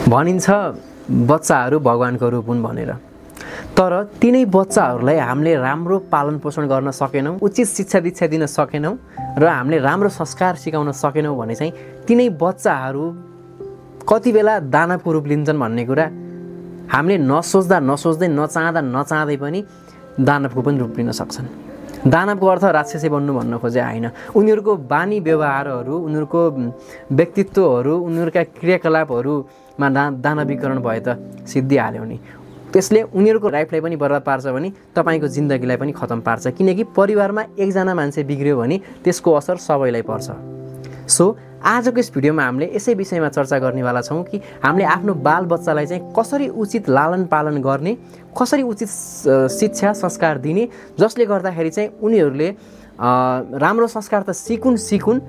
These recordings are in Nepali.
भनिन्छ बच्चाहरू भगवानको रूप हुन् भनेर। तर तिनै बच्चाहरूलाई हामीले राम्रो पालन पोषण गर्न सकेनौँ, उचित शिक्षा दीक्षा दिन सकेनौँ र हामीले राम्रो संस्कार सिकाउन सकेनौँ भने चाहिँ तिनै बच्चाहरू कति बेला दानवको रूप लिन्छन् भन्ने कुरा हामीले नसोच्दा नसोच्दै नचाहँदै पनि दानवको पनि रूप लिन सक्छन्। दानवको अर्थ राक्षसी बन्नु भन्न खोजे होइन। उनीहरूको बानी व्यवहारहरू, उनीहरूको व्यक्तित्वहरू, उनीहरूका क्रियाकलापहरूमा दानवीकरण भए त सिद्धिहाल्यो नि। त्यसले उनीहरूको लाइफलाई पनि बर्बाद पार्छ भने तपाईँको जिन्दगीलाई पनि खतम पार्छ, किनकि परिवारमा एकजना मान्छे बिग्रियो भने त्यसको असर सबैलाई पर्छ। सो आजको यस भिडियोमा हामीले यसै विषयमा चर्चा गर्नेवाला छौँ कि हामीले आफ्नो बालबच्चालाई चाहिँ कसरी उचित लालन पालन गर्ने, कसरी उचित शिक्षा संस्कार दिने, जसले गर्दाखेरि चाहिँ उनीहरूले राम्रो संस्कार त सिकुन्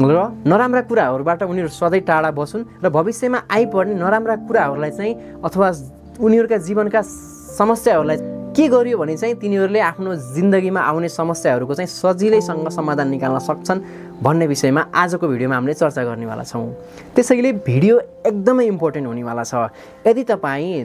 र नराम्रा कुराहरूबाट उनीहरू सधैँ टाढा बसुन् र भविष्यमा आइपर्ने नराम्रा कुराहरूलाई चाहिँ अथवा उनीहरूका जीवनका समस्याहरूलाई के गरियो भने चाहिँ तिनीहरूले आफ्नो जिन्दगीमा आउने समस्याहरूको चाहिँ सजिलैसँग समाधान निकाल्न सक्छन् भन्ने विषयमा आजको भिडियोमा हामीले चर्चा गर्नेवाला छौँ। त्यसैले भिडियो एकदमै इम्पोर्टेन्ट हुनेवाला छ। यदि तपाईँ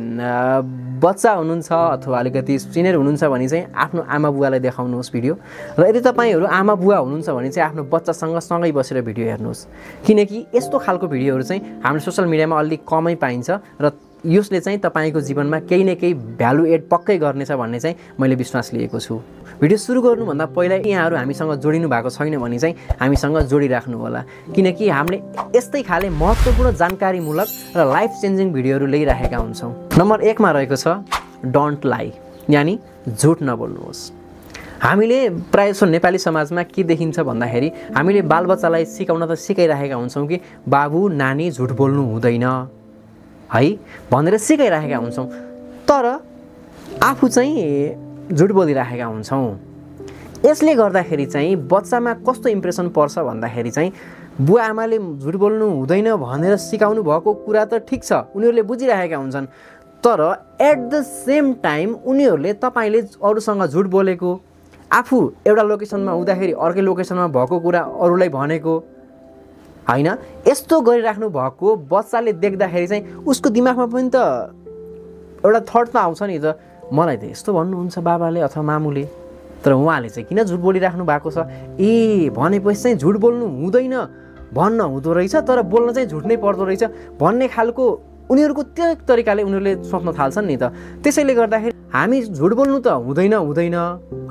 बच्चा हुनुहुन्छ अथवा अलिकति सिनियर हुनुहुन्छ भने चाहिँ आफ्नो आमा बुवालाई देखाउनुहोस् भिडियो, र यदि तपाईँहरू आमा बुवा हुनुहुन्छ भने चाहिँ आफ्नो बच्चासँग सँगै बसेर भिडियो हेर्नुहोस्, किनकि यस्तो खालको भिडियोहरू चाहिँ हाम्रो सोसियल मिडियामा अलिक कमै पाइन्छ र यसले चाहिँ तपाईँको जीवनमा केही न केही भ्यालु एड पक्कै गर्नेछ भन्ने चाहिँ मैले विश्वास लिएको छु। भिडियो सुरु गर्नुभन्दा पहिला यहाँहरू हामीसँग जोडिनु भएको छैन भने चाहिँ हामीसँग जोडिराख्नु होला, किनकि हामीले यस्तै खाले महत्त्वपूर्ण जानकारीमूलक र लाइफ चेन्जिङ भिडियोहरू ल्याइराखेका हुन्छौँ। नम्बर 1 मा रहेको छ डोन्ट लाई, यानि झुट नबोल्नुहोस्। हामीले प्रायः जसो नेपाली समाजमा के देखिन्छ भन्दाखेरि हामीले बालबच्चालाई सिकाउन त सिकाइराखेका हुन्छौँ कि बाबु नानी झुट बोल्नु हुँदैन है भनेर सिकाइराखेका हुन्छौँ, तर आफू चाहिँ झुट बोलिराखेका हुन्छौँ। यसले गर्दाखेरि चाहिँ बच्चामा कस्तो इम्प्रेसन पर्छ भन्दाखेरि चाहिँ बुवा आमाले झुट बोल्नु हुँदैन भनेर सिकाउनु भएको कुरा त ठिक छ, उनीहरूले बुझिराखेका हुन्छन्, तर एट द सेम टाइम उनीहरूले तपाईँले अरूसँग झुट बोलेको, आफू एउटा लोकेसनमा हुँदाखेरि अर्कै लोकेसनमा भएको कुरा अरूलाई भनेको होइन, यस्तो गरिराख्नु भएको बच्चाले देख्दाखेरि चाहिँ उसको दिमागमा पनि त एउटा थट त आउँछ नि त, मलाई त यस्तो भन्नुहुन्छ बाबाले अथवा मामुले, तर उहाँले चाहिँ किन झुट बोलिराख्नु भएको छ, ए भनेपछि चाहिँ झुट बोल्नु हुँदैन भन्न हुँदो रहेछ, तर बोल्न चाहिँ झुट नै पर्दो रहेछ भन्ने खालको उनीहरूको त्यो तरिकाले उनीहरूले सोच्न थाल्छन् नि त। त्यसैले गर्दाखेरि हामी झुट बोल्नु त हुँदैन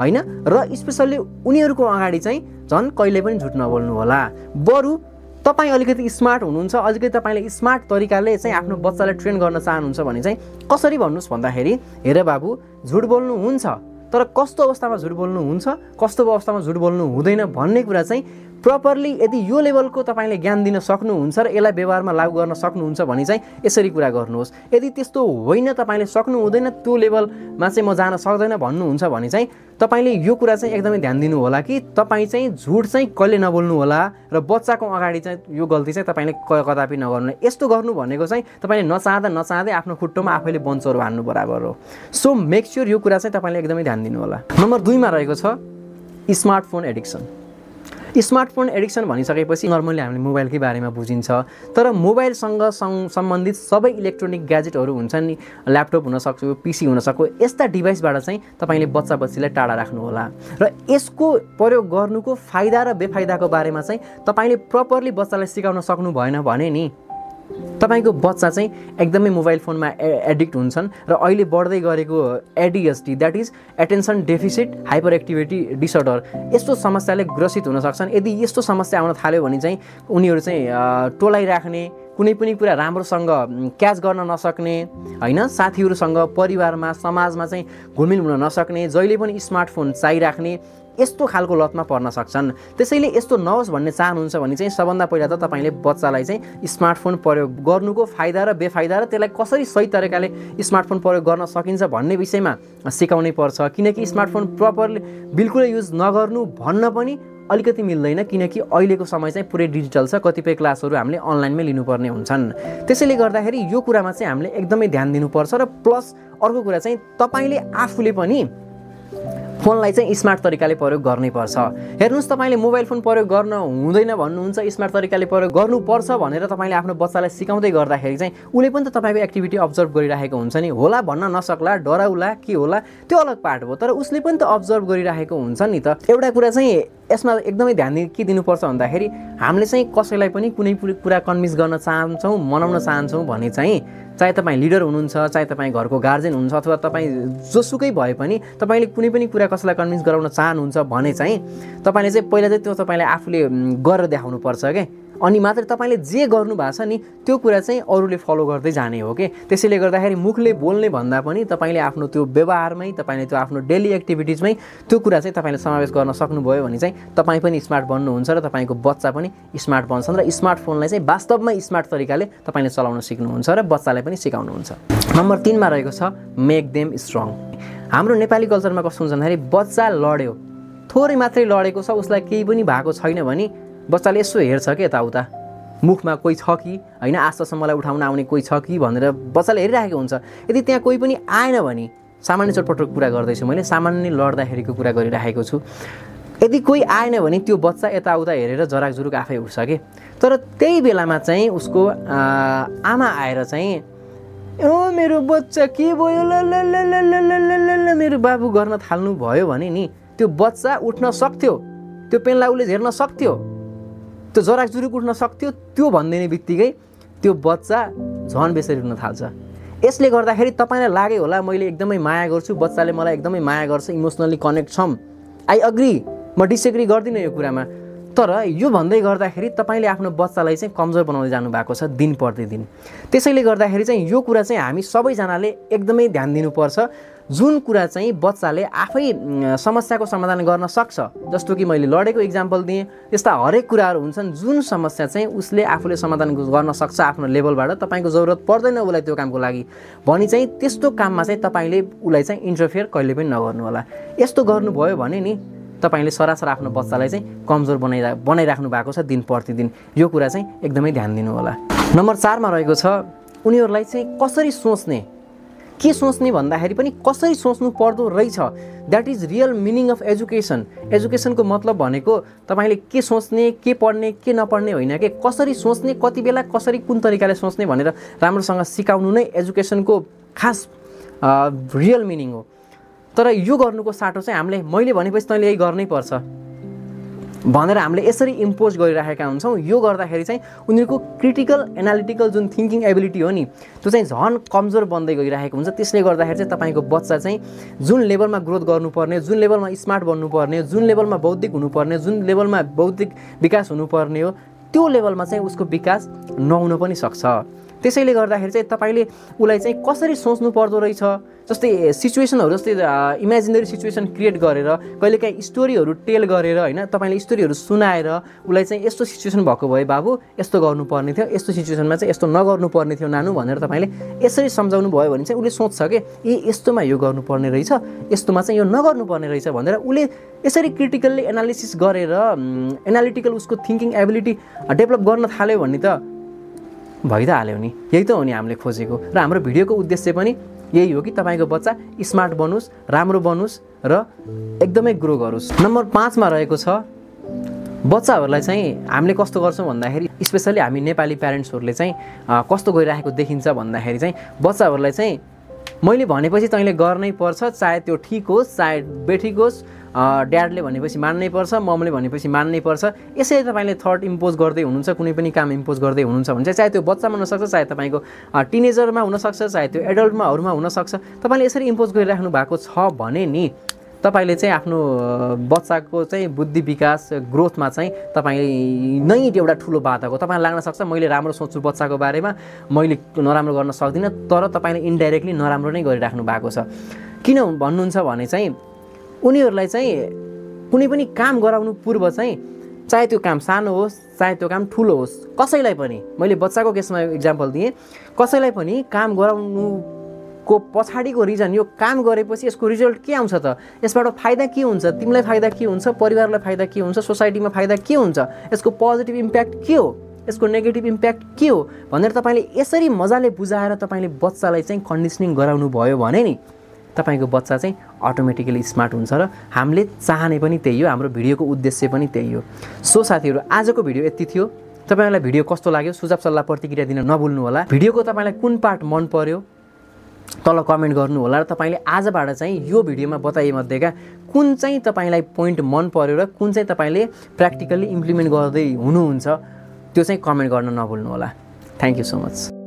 होइन, र स्पेसल्ली उनीहरूको अगाडि चाहिँ झन् कहिले पनि झुट नबोल्नु होला। बरु तपाईँ अलिकति स्मार्ट हुनुहुन्छ, अलिकति तपाईँले स्मार्ट तरिकाले चाहिँ आफ्नो बच्चालाई ट्रेन गर्न चाहनुहुन्छ भने चाहिँ कसरी भन्नुहोस् भन्दाखेरि, हेर बाबु झुट बोल्नु हुन्छ, तर कस्तो अवस्थामा झुट बोल्नु हुन्छ, कस्तो अवस्थामा झुट बोल्नु हुँदैन भन्ने कुरा चाहिँ प्रपरली यदि यो लेभलको तपाईँले ज्ञान दिन सक्नुहुन्छ र यसलाई व्यवहारमा लागू गर्न सक्नुहुन्छ भने चाहिँ यसरी कुरा गर्नुहोस्। यदि त्यस्तो होइन, तपाईँले सक्नु हुँदैन, त्यो लेभलमा चाहिँ म जान सक्दैन भन्नुहुन्छ भने चाहिँ तपाईँले यो कुरा चाहिँ एकदमै ध्यान दिनु होला कि तपाईँ चाहिँ झुट चाहिँ कहिले नबोल्नु होला र बच्चाको अगाडि चाहिँ यो गल्ती चाहिँ तपाईँले कदापि नगर्नु। यस्तो गर्नु भनेको चाहिँ तपाईँले नचाहँदै आफ्नो खुट्टोमा आफैले बन्चोहरू हान्नु बराबर हो। सो मेक स्योर यो कुरा चाहिँ तपाईँले एकदमै ध्यान दिनु होला। नम्बर 2 मा रहेको छ स्मार्टफोन एडिक्सन। स्मार्टफोन एडिक्सन भनिसकेपछि नर्मली हामीले मोबाइलकै बारेमा बुझिन्छ, तर मोबाइलसँग सम्बन्धित सबै इलेक्ट्रोनिक ग्याजेटहरू हुन्छन् नि, ल्यापटप हुनसक्छ, पिसी हुनसक्छ, यस्ता डिभाइसबाट चाहिँ तपाईँले बच्चालाई टाढा राख्नु होला र यसको प्रयोग गर्नुको फाइदा र बेफाइदाको बारेमा चाहिँ तपाईँले प्रपरली बच्चालाई सिकाउन सक्नु भएन भने नि तपाईँको बच्चा चाहिँ एकदमै मोबाइल फोनमा एडिक्ट हुन्छन् र अहिले बढ्दै गरेको ADHD, that is attention deficit hyper activity disorder, यस्तो समस्याले ग्रसित हुन सक्छन्। यदि यस्तो समस्या आउन थाल्यो भने चाहिँ उनीहरू चाहिँ टोलाइराख्ने, कुनै पनि कुरा राम्रोसँग क्याच गर्न नसक्ने होइन, साथीहरूसँग परिवारमा समाजमा चाहिँ घुलमिल हुन नसक्ने, जहिले पनि स्मार्टफोन चाहिराख्ने, यस्तो खालको लतमा पर्न सक्छन्। त्यसैले यस्तो नहोस् भन्ने चाहनुहुन्छ भने चाहिँ सबभन्दा पहिला त तपाईँले बच्चालाई चाहिँ स्मार्टफोन प्रयोग गर्नुको फाइदा र बेफाइदा र त्यसलाई कसरी सही तरिकाले स्मार्टफोन प्रयोग गर्न सकिन्छ भन्ने विषयमा सिकाउनै पर्छ, किनकि स्मार्टफोन प्रपरली बिल्कुलै युज नगर्नु भन्न पनि अलिकति मिल्दैन, किनकि अहिलेको समय चाहिँ पुरै डिजिटल छ, कतिपय क्लासहरू हामीले अनलाइनमै लिनुपर्ने हुन्छन्। त्यसैले गर्दाखेरि यो कुरामा चाहिँ हामीले एकदमै ध्यान दिनुपर्छ र प्लस अर्को कुरा चाहिँ तपाईँले आफूले पनि फोनलाई चाहिँ स्मार्ट तरिकाले प्रयोग गर्नै पर्छ। हेर्नुहोस्, तपाईँले मोबाइल फोन प्रयोग गर्न हुँदैन भन्नुहुन्छ, स्मार्ट तरिकाले प्रयोग गर्नुपर्छ भनेर तपाईँले आफ्नो बच्चालाई सिकाउँदै गर्दाखेरि चाहिँ उसले पनि त तपाईँको एक्टिभिटी अब्जर्भ गरिरहेको हुन्छ नि। होला भन्न नसक्ला, डराउला, के होला त्यो अलग पार्ट हो, तर उसले पनि त अब्जर्भ गरिरहेको हुन्छ नि त। एउटा कुरा चाहिँ यसमा एकदमै ध्यान के दिनुपर्छ भन्दाखेरि हामीले चाहिँ कसैलाई पनि कुनै कुरा कन्भिन्स गर्न चाहन्छौँ, मनाउन चाहन्छौँ भने चाहिँ चाहे तपाईँ लिडर हुनुहुन्छ, चाहे तपाईँ घरको गार्जेन हुनुहुन्छ, अथवा तपाईँ जोसुकै भए पनि तपाईँले कुनै पनि कुरा कसैलाई कन्भिन्स गराउन चाहनुहुन्छ भने चाहिँ तपाईँले चाहिँ पहिला चाहिँ त्यो तपाईँले आफूले गरेर देखाउनुपर्छ क्या। अनि मात्रै तपाईँले जे गर्नु भएको छ नि त्यो कुरा चाहिँ अरूले फलो गर्दै जाने हो कि। त्यसैले गर्दाखेरि मुखले बोल्ने भन्दा पनि तपाईँले आफ्नो त्यो व्यवहारमै, तपाईँले त्यो आफ्नो डेली एक्टिभिटिजमै त्यो कुरा चाहिँ तपाईँले समावेश गर्न सक्नुभयो भने चाहिँ तपाईँ पनि स्मार्ट बन्नुहुन्छ र तपाईँको बच्चा पनि स्मार्ट बन्छन् र स्मार्टफोनलाई चाहिँ वास्तवमा स्मार्ट तरिकाले तपाईँले चलाउन सिक्नुहुन्छ र बच्चालाई पनि सिकाउनुहुन्छ। नम्बर 3 मा रहेको छ मेक देम स्ट्रङ। हाम्रो नेपाली कल्चरमा कस्तो हुन्छ भन्दाखेरि बच्चा लड्यो, थोरै मात्रै लडेको छ, उसलाई केही पनि भएको छैन भने बच्चाले यसो हेर्छ कि यताउता, मुखमा कोही छ कि होइन, आसपासमा मलाई उठाउन आउने कोही छ कि भनेर बच्चाले हेरिरहेको हुन्छ। यदि त्यहाँ कोही पनि आएन भने, सामान्य चटपटको कुरा गर्दैछु मैले, सामान्य लड्दाखेरिको कुरा गरिरहेको छु, यदि कोही आएन भने त्यो बच्चा यताउता हेरेर जराकजुरुक आफै उठ्छ कि। तर त्यही बेलामा चाहिँ उसको आमा आएर चाहिँ ओ मेरो बच्चा के भयो ल ल ल ल ल ल मेरो बाबु गर्न थाल्नु भयो भने नि त्यो बच्चा उठ्न सक्थ्यो, त्यो पेनलाई उसले झेर्न सक्थ्यो, त्यो जराकजुरुक उठ्न सक्थ्यो। त्यो भनिदिने बित्तिकै त्यो बच्चा झन् बेसरी उठ्न थाल्छ। यसले गर्दाखेरि तपाईँलाई लाग्यो होला मैले एकदमै माया गर्छु, बच्चाले मलाई एकदमै माया गर्छ, इमोसनली कनेक्ट छौँ, आई अग्री, म डिसएग्री गर्दिनँ यो कुरामा। तर यो भन्दै गर्दाखेरि तपाईँले आफ्नो बच्चालाई चाहिँ कमजोर बनाउँदै जानुभएको छ दिन प्रतिदिन। त्यसैले गर्दाखेरि चाहिँ यो कुरा चाहिँ हामी सबैजनाले एकदमै ध्यान दिनुपर्छ। जुन कुरा चाहिँ बच्चाले आफै समस्याको समाधान गर्न सक्छ, जस्तो कि मैले लडेको इक्जाम्पल दिएँ, त्यस्ता हरेक कुराहरू हुन्छन् जुन समस्या चाहिँ उसले आफूले समाधान गर्न सक्छ आफ्नो लेभलबाट, तपाईँको जरुरत पर्दैन उसलाई त्यो कामको लागि भनी चाहिँ त्यस्तो काममा चाहिँ तपाईँले उसलाई चाहिँ इन्टरफेयर कहिले पनि नगर्नु होला। यस्तो गर्नुभयो भने नि तपाईँले सरासर आफ्नो बच्चालाई चाहिँ कमजोर बनाइराख्नु भएको छ दिन प्रतिदिन। यो कुरा चाहिँ एकदमै ध्यान दिनु होला। नम्बर 4 मा रहेको छ उनीहरूलाई चाहिँ कसरी सोच्ने, के सोच्ने भन्दाखेरि पनि कसरी सोच्नु पर्दो रहेछ। That is real meaning of education. एजुकेसनको मतलब भनेको तपाईँले के सोच्ने, के पढ्ने, के नपढ्ने होइन कि कसरी सोच्ने, कति बेला कसरी कुन तरिकाले सोच्ने भनेर राम्रोसँग सिकाउनु नै एजुकेसनको खास रियल मिनिङ हो। तर यो गर्नुको साटो चाहिँ हामीले मैले भनेपछि तैँले यही गर्नै पर्छ भनेर हामीले यसरी इम्पोज गरिरहेका हुन्छौँ। यो गर्दाखेरि चाहिँ उनीहरूको क्रिटिकल एनालिटिकल जुन थिङ्किङ एबिलिटी हो नि त्यो चाहिँ झन् कमजोर बन्दै गइरहेको हुन्छ। त्यसले गर्दाखेरि चाहिँ तपाईँको बच्चा चाहिँ जुन लेभलमा ग्रोथ गर्नुपर्ने, जुन लेभलमा स्मार्ट बन्नुपर्ने, जुन लेभलमा बौद्धिक हुनुपर्ने, जुन लेभलमा बौद्धिक विकास हुनुपर्ने हो त्यो लेभलमा चाहिँ उसको विकास नहुन पनि सक्छ। त्यसैले गर्दाखेरि चाहिँ तपाईँले उसलाई चाहिँ कसरी सोच्नु पर्दो रहेछ, जस्तै सिचुएसनहरू, जस्तै इमेजिनेरी सिचुएसन क्रिएट गरेर कहिलेकाहीँ स्टोरीहरू टेल गरेर होइन, तपाईँले स्टोरीहरू सुनाएर उसलाई चाहिँ यस्तो सिचुएसन भएको भए बाबु यस्तो गर्नुपर्ने थियो, यस्तो सिचुएसनमा चाहिँ यस्तो नगर्नुपर्ने थियो नानु भनेर तपाईँले यसरी सम्झाउनु भयो भने चाहिँ उसले सोच्छ कि ए यस्तोमा यो गर्नुपर्ने रहेछ, यस्तोमा चाहिँ यो नगर्नुपर्ने रहेछ भनेर उसले यसरी क्रिटिकल्ली एनालिसिस गरेर एनालिटिकल उसको थिङ्किङ एबिलिटी डेभलप गर्न थाल्यो भने त भइ त हाल्यो नि। यही त हो नि हामीले खोजेको र हाम्रो भिडियोको उद्देश्य पनि यही हो कि तपाईँको बच्चा स्मार्ट बनोस्, राम्रो बनोस् र एकदमै ग्रो गरोस्। नम्बर 5 मा रहेको छ बच्चाहरूलाई चाहिँ हामीले कस्तो गर्छौँ भन्दाखेरि स्पेसली हामी नेपाली प्यारेन्ट्सहरूले चाहिँ कस्तो गरिरहेको देखिन्छ भन्दाखेरि चाहिँ बच्चाहरूलाई चाहिँ मैले भनेपछि तैँले गर्नै पर्छ, चाहे त्यो ठिक होस् चाहे बेठिक होस्, ड्याडले भनेपछि मान्नै पर्छ, ममले भनेपछि मान्नै पर्छ। यसरी तपाईँले थट इम्पोज गर्दै हुनुहुन्छ, कुनै पनि काम इम्पोज गर्दै हुनुहुन्छ भने चाहिँ चाहे त्यो बच्चामा हुनसक्छ, चाहे तपाईँको टिनेजरमा हुनसक्छ, चाहे त्यो एडल्टमाहरूमा हुनसक्छ, तपाईँले यसरी इम्पोज गरिराख्नु भएको छ भने नि तपाईँले चाहिँ आफ्नो बच्चाको चाहिँ बुद्धि विकास ग्रोथमा चाहिँ तपाईँ नै एउटा ठुलो बाधा हो। तपाईँलाई लाग्न सक्छ मैले राम्रो सोच्छु बच्चाको बारेमा, मैले नराम्रो गर्न सक्दिनँ, तर तपाईँले इन्डाइरेक्टली नराम्रो नै गरिराख्नु भएको छ। किन भन्नुहुन्छ भने चाहिँ उनीहरूलाई चाहिँ कुनै पनि काम गराउनु पूर्व चाहिँ चाहे त्यो काम सानो होस् चाहे त्यो काम ठुलो होस्, कसैलाई पनि मैले बच्चाको केसमा इक्जाम्पल दिएँ, कसैलाई पनि काम गराउनुको पछाडिको रिजन यो काम गरेपछि यसको रिजल्ट के आउँछ त, यसबाट फाइदा के हुन्छ, तिमीलाई फाइदा के हुन्छ, परिवारलाई फाइदा के हुन्छ, सोसाइटीमा फाइदा के हुन्छ, यसको पोजिटिभ इम्प्याक्ट के हो, यसको नेगेटिभ इम्प्याक्ट के हो भनेर तपाईँले यसरी मजाले बुझाएर तपाईँले बच्चालाई चाहिँ कन्डिसनिङ गराउनु भयो भने नि तपाईँको बच्चा चाहिँ अटोमेटिकली स्मार्ट हुन्छ र हामीले चाहने पनि त्यही हो, हाम्रो भिडियोको उद्देश्य पनि त्यही हो। सो साथीहरू, आजको भिडियो यति थियो। तपाईँलाई भिडियो कस्तो लाग्यो सुझाव सल्लाह प्रतिक्रिया दिन नभुल्नु होला। भिडियोको तपाईँलाई कुन पार्ट मन पर्यो तल कमेन्ट गर्नु होला र तपाईँले आजबाट चाहिँ यो भिडियोमा बताइमध्येका कुन चाहिँ तपाईँलाई पोइन्ट मन पर्यो र कुन चाहिँ तपाईँले प्र्याक्टिकल्ली इम्प्लिमेन्ट गर्दै हुनुहुन्छ त्यो चाहिँ कमेन्ट गर्न नभुल्नु होला। Thank you so much.